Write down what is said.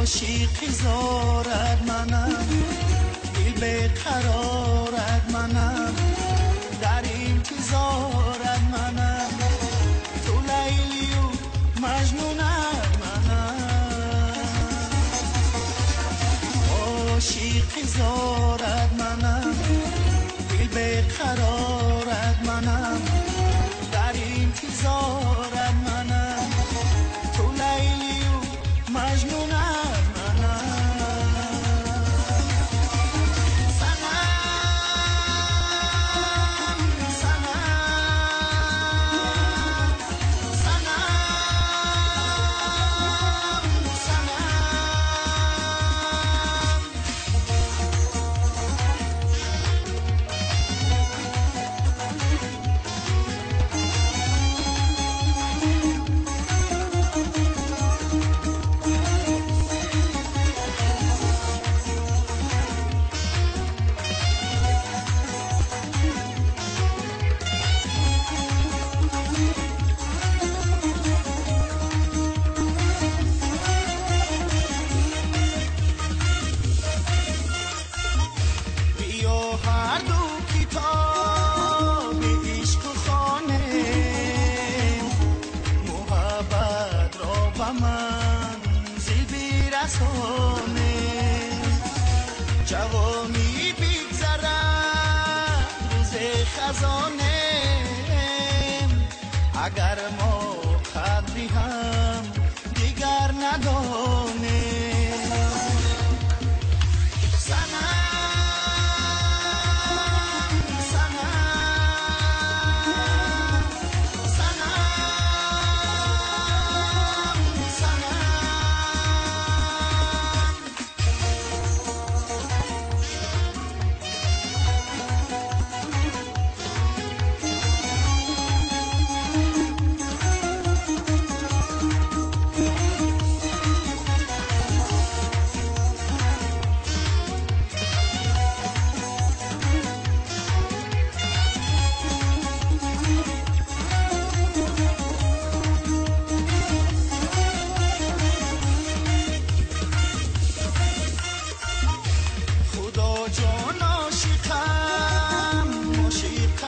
عاشقی زارد منم، دل بیقرارت منم، در انتظارت منم، تو لیلی و مجنونت منم. عاشقی زارد منم، دل بیقرارت منم، در انتظارت منم، تو لیلی و مجنونت. هر دو کتاب عشق خوانیم، محبت را به منزل برسانیم. جوانی بگذرد روز خزانیم، اگر ما